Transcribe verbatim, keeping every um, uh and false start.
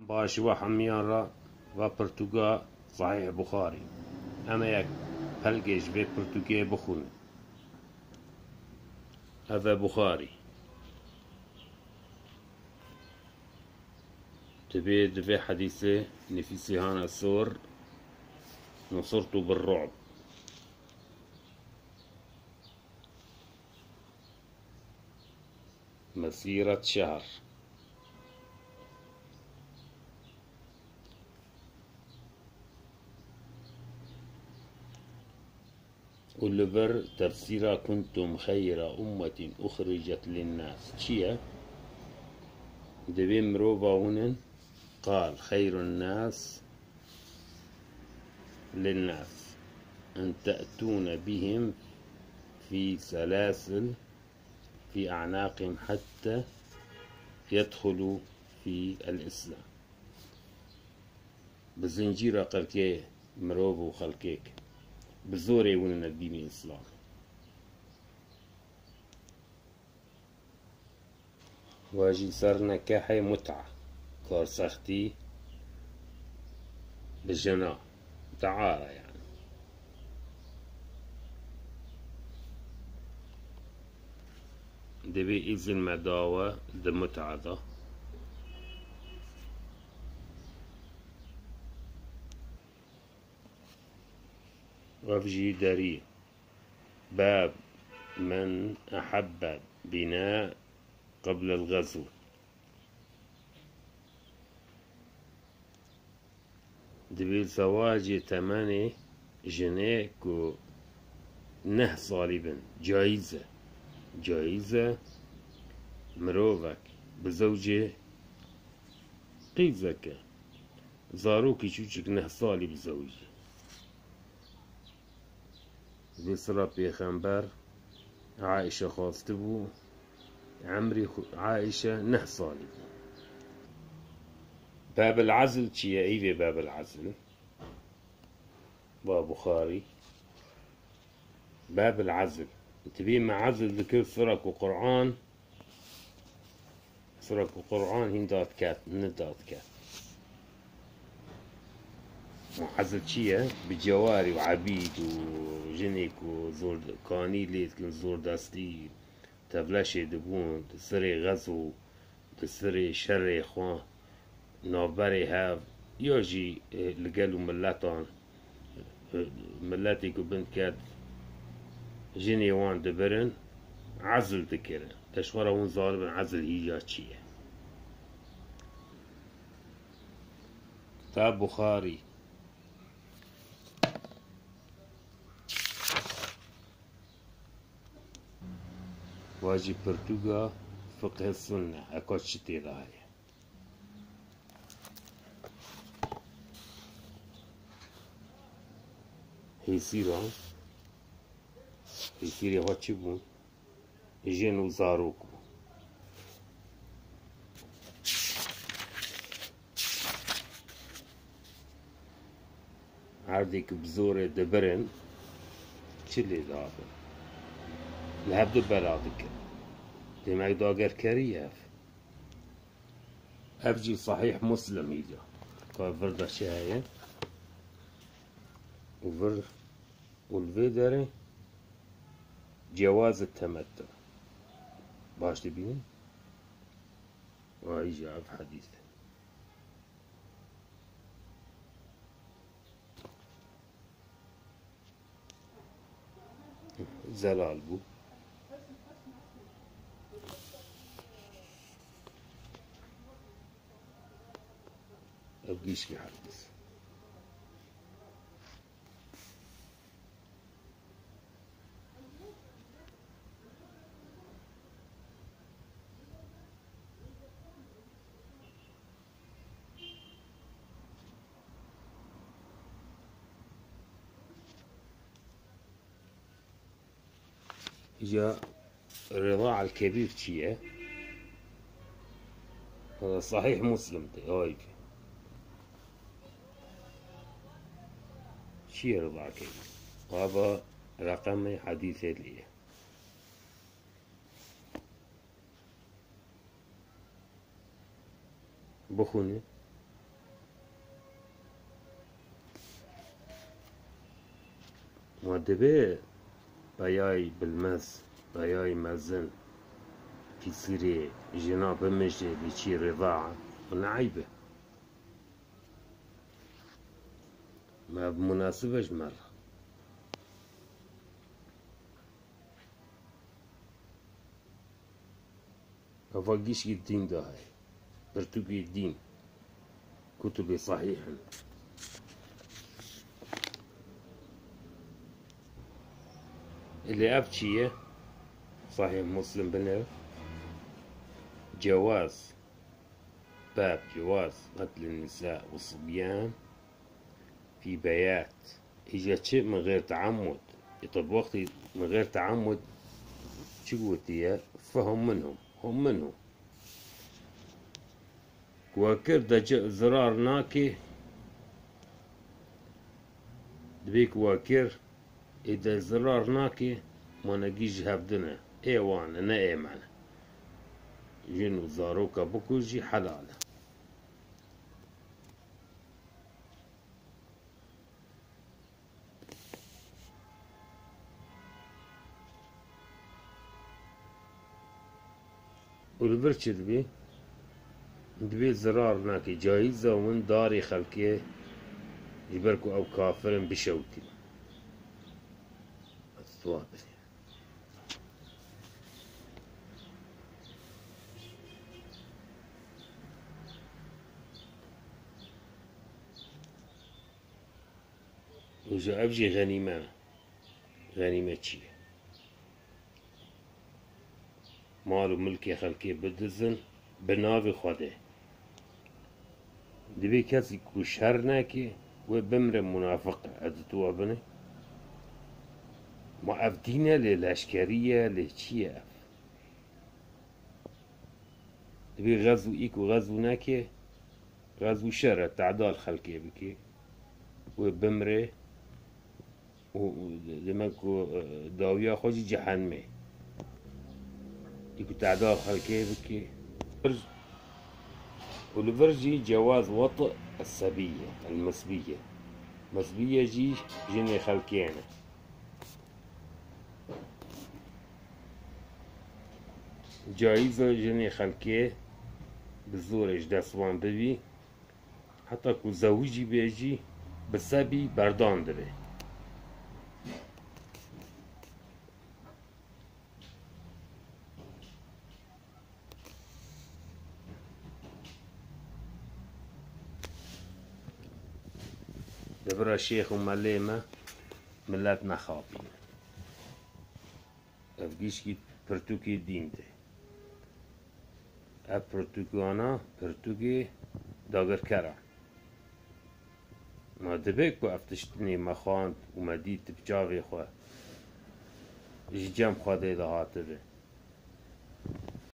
Baş, we hemiyan re ve pirtûka Sahîh Buxarî. Em ê yek pelgê ji vê pirtûkê bixwînin. Ev e Buxarî. Dibê di vê hedîsê nifîsî hane sor, نصرت بالرعب. مسيرة شهر. û li vir tefsîra كنتم خير أمة أخرجت للناس. Çi ye? Divê mirova hûn in, قال خير الناس للناس أن تأتون بهم في سلاسل في أعناقهم حتى يدخلوا في الإسلام. Bi zincîra qirkê mirov û xelkêk bi zorê winine dînê Îslam. Ve jî ser nekehê mut'a, karsextî bi jina, daara yani. Divê îzin me dawe di mut'a da. Ev jî derî. باب من أحب بناء قبل الغزو. Divê zewacê temenê jinê ku neh salî bin, cayîz e. Cayîz e mirovek bizewcê qîzeke, zarokî çûçik neh salî bizewicî. Vê sira Pêxember Aîşe xwestibû, emrî xwe, Aîşe neh salî bû. Babil Ezl çi ye? Î vê Babil Ezl. Va Buxarî. Babil Ezl. Divê me ezl dikir sira ku Qur'an Sira ku Qur'an hîn dadiket, ne dadiket. Û ezl çi ye? Bi cewarî û ebîd û jinê ku zor, kanî lê dikin, zordestî, tevleşê dibûn, di sirê xezo, di sirê şerê xwe, navberê hev, ya jî, e, li gel û miletan, e, miletê ku bin ket, jinê wan dibirin, ezl dikirin. Te ji xwe re hûn zanibin ezl hîja çi ye. Kitab Buxarî. Wa jî pirtûka Fiqhê Sunne, eka çi tê de heye. Hêsîra, hêsîrê xwe çi bûn? Jin û zarok bûn. Erdê ku bi zorê dibirin, çi lê dabin? Li hevdu bela dikin. Demek dagerkerî ye ev. Ev jî Sahîh Muslim îca. Ka vir de çi heye? Û vir û li vê derê cewaz temettu. Baş dibînin? Wa îca ev hedîs. Zelal bû. Ev gişkî hedîs. Ya Rıza el-Kebir çi ye? Sahih Muslim de, oy. Çi ye Rıza el-Kebir? Aba reqemê hedîsê lê ye. Bixwîne. Ma divê peyayî bilmez, peyayî mezin, pîsirê jina bimije, bîçî rêva, û ne eyb e. Me bi munasib e ji me re. Eva gişkî dîn de heye. Pirtûkê dîn. Kutubê sahîh in. Lê ev çi ye? Sahîh Muslim bine. Cewaz. Bab cewaz qetlin nisa û sibyan. Fî beyat. Îja çi min xêr teamud. Îta bi wextî min xêr teamud çi gotiye? Fehum minhum. Hum minhum. Ku we kir de çi zirar nake. Dibê ku we kir, ê de zirar nake, manegî ji hev din e. Ê wan e, ne ê me ne. Jin û zaroka bikujî helal e. Û li vir çi dibê? Dibê zirar nake. Cayîz e hûn darê xelkê ji ber ku ew kafir in bişewitîn. Ez dua bidê. Û ji ev jî xenîme ne. Xenîme çi ye? Mal û milkê xelkê bidizin, bi navê Xwedê. Divê kesî ku şer neke, wê bimre munafiq e, ez tu wa binê. Ma ev dîn e, lê leşkerî ye, lê çi ye ev? Divê xezû, î ku xezû neke, xezû şer e, tedal xelkê bike, wê bimre û, û demek ku, e, dawiya xwe jî cehenmê. Î ku tedal xelkê bike. Û li vir jî cewaz wet el-sebîye, el-misbîye. Misbîye jî jinê xelkê ne. Cayîz e jinê xelkê bi zorê ji dest wan bibî, heta ku zewicî bê jî bi sebî berdan dibe. Li vir e şêx û melê me milet nexapîne. Ev gişkî pirtûkê dîn tê. Ev pirtûkana pirtûkê dagirker e. Ma dibe ku ev tiştinê me xwend û me dît bi çavê xwe ji cem Xwedê de hatibe.